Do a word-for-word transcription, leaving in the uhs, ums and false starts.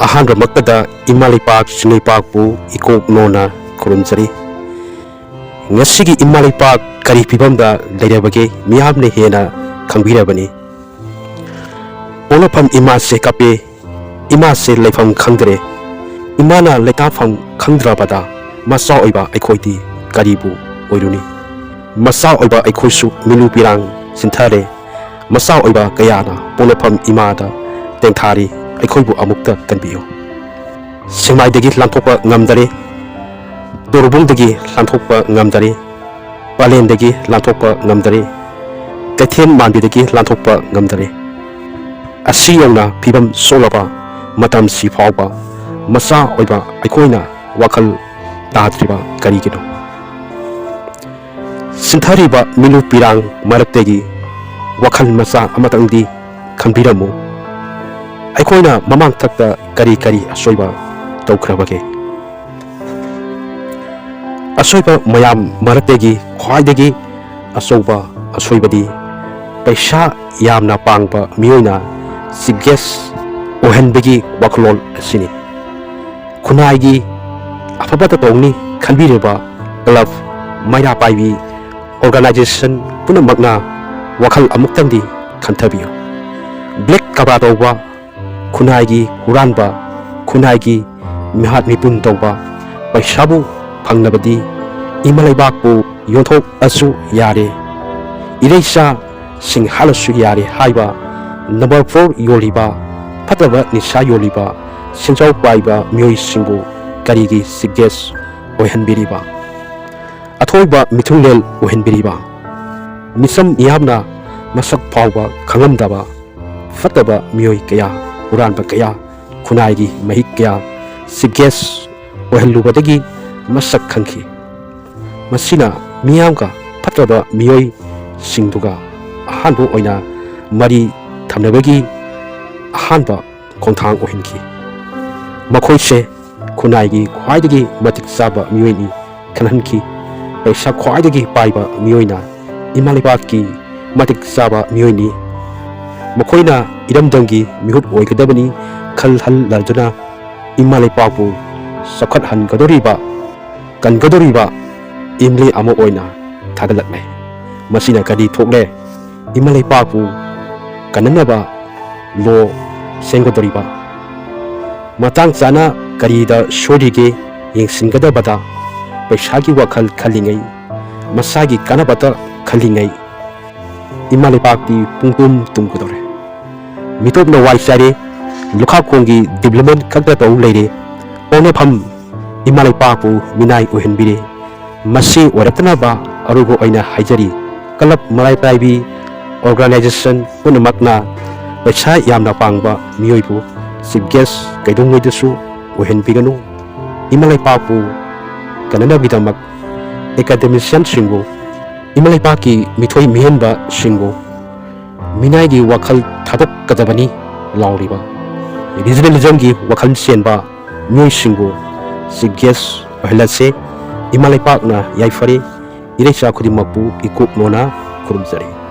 ꯑꯍꯥꯟꯕꯃꯛꯇꯗ ꯏꯃꯥ ꯂꯩꯄꯥꯛ ꯆꯤꯡꯂꯩꯄꯥꯛꯄꯨ ꯏꯀꯣꯛ ꯅꯣꯟꯅ ꯈꯨꯔꯨꯝꯖꯔꯤ꯫ ꯉꯁꯤꯒꯤ ꯏꯃꯥ ꯂꯩꯄꯥꯛ ꯀꯔꯤ ꯐꯤꯕꯝꯗ ꯂꯩꯔꯕꯒꯦ, ꯃꯤꯌꯥꯝꯅ ꯍꯦꯟꯅ ꯈꯪꯕꯤꯔꯕꯅꯤ꯫ ꯄꯣꯛꯅꯐꯝ ꯏꯃꯥꯁꯦ ꯀꯞꯄꯦ, ꯏꯃꯥꯁꯦ ꯂꯩꯐꯝ ꯈꯪꯗ꯭ꯔꯦ꯫ ꯏꯃꯥꯅ ꯂꯩꯇꯥꯐꯝ ꯈꯪꯗ꯭ꯔꯕꯗ ꯃꯆꯥ ꯑꯣꯏꯕ ꯑꯩꯈꯣꯏꯗꯤ ꯀꯔꯤꯕꯨ ꯑꯣꯏꯔꯨꯅꯤ? ꯃꯆꯥ ꯑꯣꯏꯕ ꯑꯩꯈꯣꯏꯁꯨ ꯃꯤꯂꯨ ꯄꯤꯔꯥꯡ ꯁꯤꯟꯊꯔꯦ꯫ ꯃꯆꯥ ꯑꯣꯏꯕ ꯀꯌꯥꯅ ꯄꯣꯛꯅꯐꯝ ꯏꯃꯥꯗ ꯇꯦꯡꯊꯥꯔꯤ, ꯑꯩꯈꯣꯏꯕꯨ ꯑꯃꯨꯛꯇ ꯀꯟꯕꯤꯌꯨ꯫ ꯁꯦꯛꯃꯥꯏꯗꯒꯤ ꯂꯥꯟꯊꯣꯛꯄ ꯉꯝꯗꯔꯦ, ꯇꯣꯔꯕꯨꯡꯗꯒꯤ ꯂꯥꯟꯊꯣꯛꯄ ꯉꯝꯗꯔꯦ, ꯄꯂꯦꯟꯗꯒꯤ ꯂꯥꯟꯊꯣꯛꯄ ꯉꯝꯗꯔꯦ, ꯀꯩꯊꯦꯜ ꯃꯥꯟꯕꯤꯗꯒꯤ ꯂꯥꯟꯊꯣꯛꯄ ꯉꯝꯗꯔꯦ꯫ ꯑꯁꯤ ꯌꯧꯅ ꯐꯤꯕꯝ ꯁꯣꯛꯂꯕ ꯃꯇꯝꯁꯤ ꯐꯥꯎꯕ ꯃꯆꯥ ꯑꯣꯏꯕ ꯑꯩꯈꯣꯏꯅ ꯋꯥꯈꯜ ꯇꯥꯗ꯭ꯔꯤꯕ ꯀꯔꯤꯒꯤꯅꯣ? ꯁꯤꯟꯊꯔꯤꯕ ꯃꯤꯂꯨ ꯄꯤꯔꯥꯡ ꯃꯔꯛꯇꯒꯤ ꯋꯥꯈꯜ ꯃꯆꯥ ꯑꯃꯇꯪꯗꯤ ꯈꯟꯕꯤꯔꯝꯃꯨ꯫ ꯑꯩꯈꯣꯏꯅ ꯃꯃꯥꯡꯊꯛꯇ ꯀꯔꯤ ꯀꯔꯤ ꯑꯁꯣꯏꯕ ꯇꯧꯈ꯭ꯔꯕꯒꯦ? ꯑꯁꯣꯏꯕ ꯃꯌꯥꯝ ꯃꯔꯛꯇꯒꯤ ꯈ꯭ꯋꯥꯏꯗꯒꯤ ꯑꯆꯧꯕ ꯑꯁꯣꯏꯕꯗꯤ ꯄꯩꯁꯥ ꯌꯥꯝꯅ ꯄꯥꯡꯕ ꯃꯤꯑꯣꯏꯅ chief guest ꯑꯣꯏꯍꯟꯕꯒꯤ ꯋꯥꯈꯜꯂꯣꯟ ꯑꯁꯤꯅꯤ꯫ ꯈꯨꯟꯅꯥꯏꯒꯤ ꯑꯐꯕꯇ ꯇꯧꯅꯤ ꯈꯟꯕꯤꯔꯤꯕ club, ꯃꯩꯔꯥ ꯄꯥꯏꯕꯤ organization ꯄꯨꯝꯅꯃꯛꯅ ꯋꯥꯈꯜ ꯑꯃꯨꯛꯇꯪꯗꯤ ꯈꯟꯊꯕꯤꯌꯨ꯫ Black ꯀꯔꯕꯥꯔ ꯇꯧꯕ, ꯈꯨꯟꯅꯥꯏꯒꯤ ꯍꯨꯔꯥꯟꯕ, ꯈꯨꯟꯅꯥꯏꯒꯤ ꯃꯤꯍꯥꯠ ꯃꯤꯄꯨꯟ ꯇꯧꯕ, ꯄꯩꯁꯥꯕꯨ ꯐꯪꯅꯕꯗꯤ ꯏꯃꯥ ꯂꯩꯕꯥꯛꯄꯨ ꯌꯣꯟꯊꯣꯛꯑꯁꯨ ꯌꯥꯔꯦ, ꯏꯔꯩꯆꯥ ꯁꯤꯡ ꯍꯥꯠꯂꯁꯨ ꯌꯥꯔꯦ ꯍꯥꯏꯕ number four ꯌꯣꯜꯂꯤꯕ, ꯐꯠꯇꯕ ꯅꯤꯁꯥ ꯌꯣꯜꯂꯤꯕ, ꯁꯦꯟꯖꯥꯎ ꯄꯥꯏꯕ ꯃꯤꯑꯣꯏꯁꯤꯡꯕꯨ ꯀꯔꯤꯒꯤ chief guest ꯑꯣꯏꯍꯟꯕꯤꯔꯤꯕ? ꯑꯊꯣꯏꯕ ꯃꯤꯊꯨꯡꯂꯦꯟ ꯑꯣꯏꯍꯟꯕꯤꯔꯤꯕ? ꯃꯤꯆꯝ ꯃꯤꯌꯥꯝꯅ ꯃꯁꯛ ꯐꯥꯎꯕ ꯈꯪꯂꯝꯗꯕ ꯐꯠꯇꯕ ꯃꯤꯑꯣꯏ ꯀꯌꯥ, ꯍꯨꯔꯥꯟꯕ ꯀꯌꯥ ꯈꯨꯟꯅꯥꯏꯒꯤ ꯃꯍꯤꯛ ꯀꯌꯥ chief guest ꯑꯣꯏꯍꯜꯂꯨꯕꯗꯒꯤ ꯃꯁꯛ ꯈꯪꯈꯤ꯫ ꯃꯁꯤꯅ ꯃꯤꯌꯥꯝꯒ ꯐꯠꯇꯕ ꯃꯤꯑꯣꯏꯁꯤꯡꯗꯨꯒ ꯑꯍꯥꯟꯕ ꯑꯣꯏꯅ ꯃꯔꯤ ꯊꯝꯅꯕꯒꯤ ꯑꯍꯥꯟꯕ ꯈꯣꯡꯊꯥꯡ ꯑꯣꯏꯍꯟꯈꯤ꯫ ꯃꯈꯣꯏꯁꯦ ꯈꯨꯟꯅꯥꯏꯒꯤ ꯈ꯭ꯋꯥꯏꯗꯒꯤ ꯃꯇꯤꯛ ꯆꯥꯕ ꯃꯤꯑꯣꯏꯅꯤ ꯈꯜꯍꯟꯈꯤ꯫ ꯄꯩꯁꯥ ꯈ꯭ꯋꯥꯏꯗꯒꯤ ꯄꯥꯏꯕ ꯃꯤꯑꯣꯏꯅ ꯏꯃꯥ ꯂꯩꯕꯥꯛꯀꯤ ꯃꯇꯤꯛ ꯆꯥꯕ ꯃꯤꯑꯣꯏꯅꯤ꯫ ꯃꯈꯣꯏꯅ ꯏꯔꯝꯗꯝꯒꯤ ꯃꯤꯍꯨꯠ ꯑꯣꯏꯒꯗꯕꯅꯤ꯫ ꯈꯜꯍꯜꯂꯗꯨꯅ ꯏꯃꯥ ꯂꯩꯄꯥꯛꯄꯨ ꯆꯥꯎꯈꯠꯍꯟꯒꯗꯧꯔꯤꯕ, ꯀꯟꯒꯗꯧꯔꯤꯕ ꯏꯃꯂꯤ ꯑꯃ ꯑꯣꯏꯅ ꯊꯥꯒꯠꯂꯛꯂꯦ꯫ ꯃꯁꯤꯅ ꯀꯔꯤ ꯊꯣꯛꯂꯦ? ꯏꯃꯥ ꯂꯩꯄꯥꯛꯄꯨ ꯀꯟꯅꯅꯕ ꯂꯣ ꯁꯦꯝꯒꯗꯧꯔꯤꯕ, ꯃꯇꯥꯡ ꯆꯥꯅ ꯀꯔꯤꯗ ꯁꯣꯏꯔꯤꯒꯦ ꯌꯦꯡꯁꯤꯟꯒꯗꯕꯗ ꯄꯩꯁꯥꯒꯤ ꯋꯥꯈꯜ ꯈꯜꯂꯤꯉꯩ, ꯃꯁꯥꯒꯤ ꯀꯥꯟꯅꯕꯇ ꯈꯜꯂꯤꯉꯩ, ꯏꯃꯥ ꯂꯩꯄꯥꯛꯇꯤ ꯄꯨꯡꯇꯨꯝ ꯇꯨꯝꯒꯗꯧꯔꯦ꯫ ꯃꯤꯇꯣꯞꯅ ꯋꯥꯏ ꯆꯥꯏꯔꯦ, ꯂꯨꯈꯥꯛꯈꯣꯡꯒꯤ ꯗꯤꯕ꯭ꯂꯞꯃꯦꯟ ꯈꯛꯇ ꯇꯧ ꯂꯩꯔꯦ꯫ ꯄꯣꯛꯅꯐꯝ ꯏꯃꯥ ꯂꯩꯄꯥꯛꯄꯨ ꯃꯤꯅꯥꯏ ꯑꯣꯏꯍꯟꯕꯤꯔꯦ꯫ ꯃꯁꯤ ꯑꯣꯏꯔꯛꯇꯅꯕ ꯑꯔꯣꯏꯕ ꯑꯣꯏꯅ ꯍꯥꯏꯖꯔꯤ, ꯀꯂꯕ ꯃꯔꯥꯏ ꯄꯥꯏꯕꯤ ꯑꯣꯔꯒꯅꯥꯏꯖꯦꯁꯟ ꯄꯨꯝꯅꯃꯛꯅ ꯄꯩꯁꯥ ꯌꯥꯝꯅ ꯄꯥꯡꯕ ꯃꯤꯑꯣꯏꯕꯨ ꯆꯤꯐ ꯒꯦꯁ ꯀꯩꯗꯧꯉꯩꯗꯁꯨ ꯑꯣꯏꯍꯟꯕꯤꯒꯅꯨ꯫ ꯏꯃꯥ ꯂꯩꯄꯥꯛꯄꯨ ꯀꯟꯅꯅꯕꯒꯤꯗꯃꯛ ꯑꯦꯀꯥꯗꯦꯃꯤꯁꯤꯌꯥꯟꯁꯤꯡꯕꯨ, ꯏꯃꯥ ꯂꯩꯄꯥꯛꯀꯤ ꯃꯤꯊꯣꯏ ꯃꯤꯍꯦꯟꯕꯁꯤꯡꯕꯨ ꯃꯤꯅꯥꯏꯒꯤ ꯋꯥꯈꯜ ꯊꯥꯗꯣꯛꯀꯗꯕꯅꯤ ꯂꯥꯎꯔꯤꯕ ꯔꯤꯖꯅꯦꯂꯤꯖꯝꯒꯤ ꯋꯥꯈꯜ ꯆꯦꯟꯕ ꯃꯤꯑꯣꯏꯁꯤꯡꯕꯨ ꯆꯤꯐ ꯒꯦꯁ ꯑꯣꯏꯍꯜꯂꯁꯦ꯫ ꯏꯃꯥ ꯂꯩꯄꯥꯛꯅ ꯌꯥꯏꯐꯔꯦ꯫ ꯏꯔꯩꯆꯥ ꯈꯨꯗꯤꯡꯃꯛꯄꯨ ꯏꯀꯨꯞ ꯃꯣꯅ ꯈꯨꯔꯨꯝꯖꯔꯤ꯫